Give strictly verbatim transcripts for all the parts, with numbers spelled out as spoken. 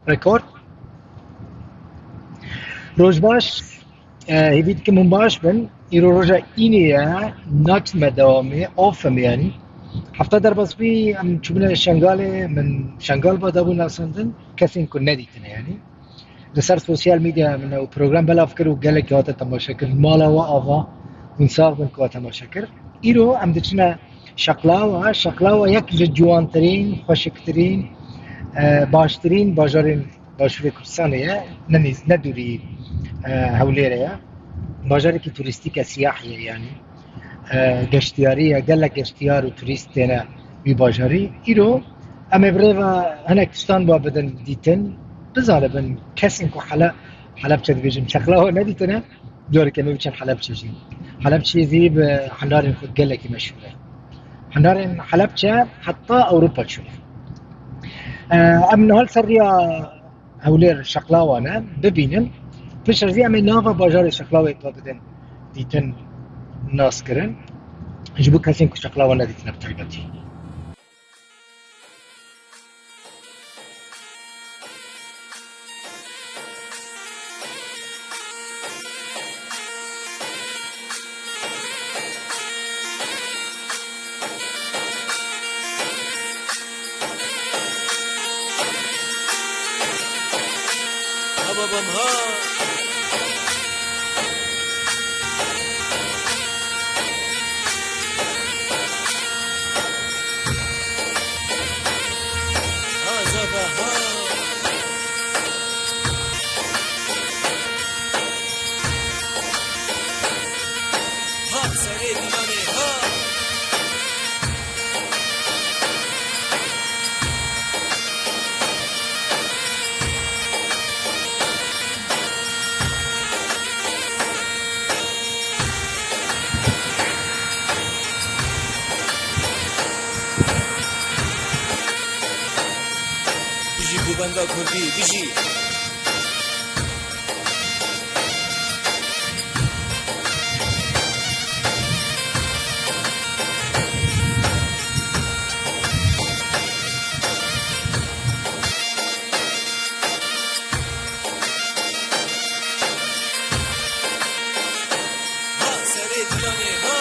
Rekord. Roj baş, e, hêvî dikim hûn baş bin. Îro roja înê ye, naçime dewamê, off im yanî. Hefta derbas bî, em çûbûne Şengalê, min Şengal ba dabû nasandin, kesên ku nedîtine yanî. Li ser sosyal medya min ew program belav kir û gelekî hate temaşe kir. Mala we ava, hûn sax bin ku we temaşe kir. Îro em diçine Şeqlawa. Şeqlawa yek ji ciwantirîn, xweşiktirîn, e, baştirîn bajarên Başûrê Kurdistanê ye. Ne nîz-, ne dûrî, e, Hewlêrê ye. Bajarekî turîstîk e, siyahî ye yanî. E, geştiyarî ye, gelek geştiyar û turîst têne wî bajarî. Îro em ê bi rê ve hinek tiştan ba bidin dîtin. Bizanibin kesên ku Hele-, Helebçe dibêjin, Şeqlawa nedîtine, careke me biçin Helebçe jî. Helebçe jî bi hinarên xwe gelekî meşhûr e. Hinarên Helebçe heta Ewropa çûne. E, em niha li ser riya Hewlêr Şeqlawa ne, bibînin. Piştre jî em ê nava bajarê Şeqlawê ba bidin dîtin, naskirin. Ji bo kesên ku Şeqlawa nedîtine bi taybetî. Ha babam ha. Ha zava ha. Ha serê dilanê ha. Bijî Govenga Kurdî, bijî! Ha serê dilanê ha.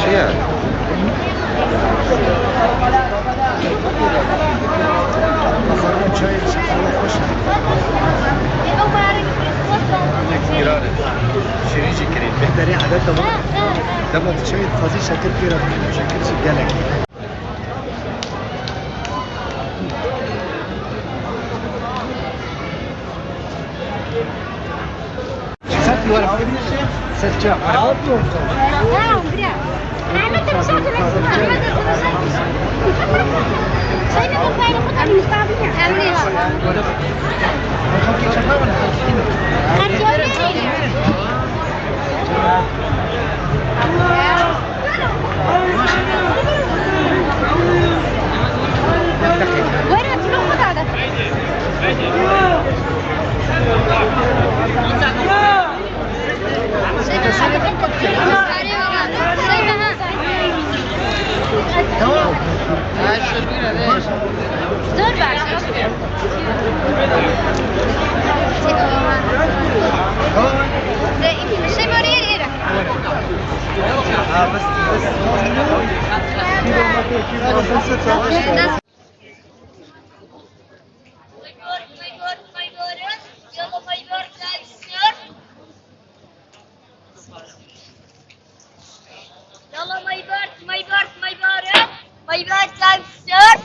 Şey ya. Şirin şekerim. Bêhterî edet de var. Dema tu çayê dixwazî şeker pê re bikî, şeker jî gelek. Tamam. Dur ben. Tamam. Şey, böyle yere, yere. Yalla, my bird, my bird, my bird, my bird, I'm sure.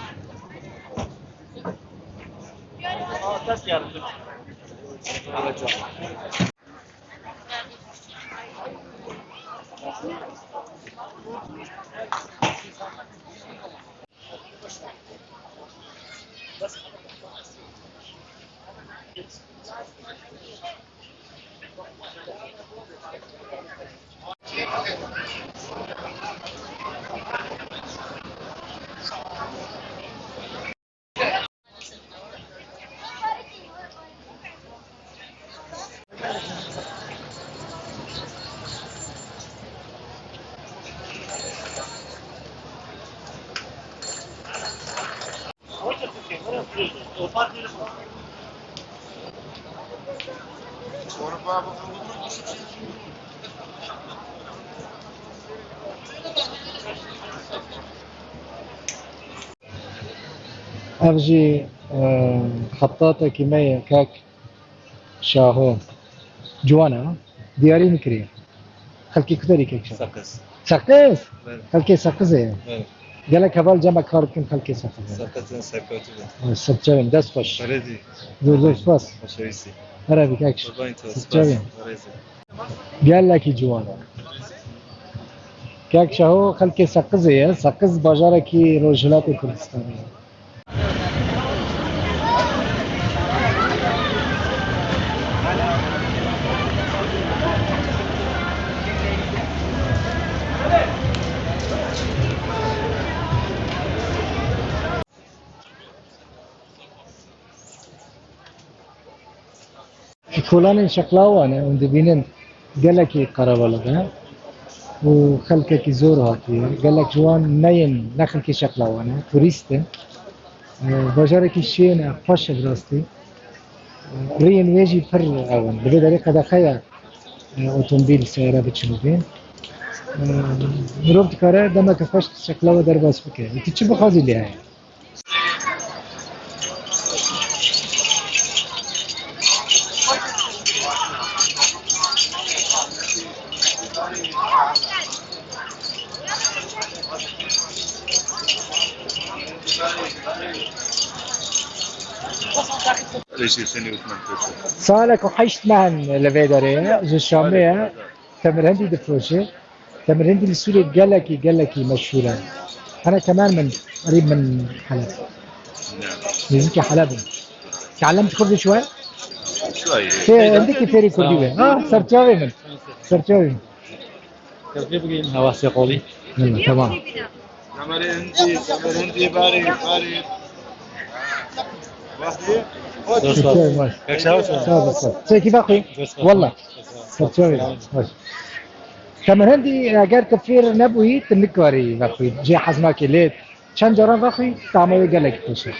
Ev jî, e, xettatekî me ye, kek Şaho. Ciwan e, ha? Diyarî min kiriye. Xelkê ku derê kek Şaho? Seqiz. Seqiz? Evet. Xelkê Seqizê ye. Evet. Gelek heval cem me kar dikin xelkê Seqizê. Seqizên serketî be. Ay, serçewên, dest xweş. Berêzî. Zor zor spas. Başarısı. Here bî kek. Qurbanî te, spas. Serçewên. Berêzî. Gelekî ciwan e. Kek Şaho xelkê Seqizê ye. Seqiz bajarekî Rojhilatê Kurdistanê ye. Kolanên şeqlawan e, hûn dibînin gelekî qerebalix e û xelkekî zor hatiye. Gelek ji wan neyên, ne xelkê şeqlawan e, turîst in. E, bajarekî şên e, xweş e bi rastî. E, rêyên wê jî pir ew in. Di vê derê qedexe ye, e, otomobîl, seyare biçin û bên. E, mirov dikare demeke xweş şeqlawa derbas bike. Yekî çi bixwazî lê heye. Salek û heşt meh in li vê derê, ji Şamê ye. Temirhindî difiroşe. Temirhindî li Sûriyê gelekî, gelekî meşhûr e. Hene kemer min, qerîb min Heleb. Nêzîkî Heleb in. Te'ellemtî Kurdî şuwe? Şuwe. Fê-, hindikî fêrî Kurdî be. Ha, serçavê min. Serçavê min. Kevkê bigihîn, hewasê qolî. Tamam. Kemerê hindî, kemerê hindî, barê, barê. Wextê. Zor spas. Pek sağ ol. Sağ ol, sağ ol. Çekî vexwî. Zor spas. Walla. Serçavê. Baş. Kemerhendî, eger tu fêr nebûyî, tu nikarî vexwî. Cê hez nake lê çend caran vexwî, tama wê gelekî xweş e.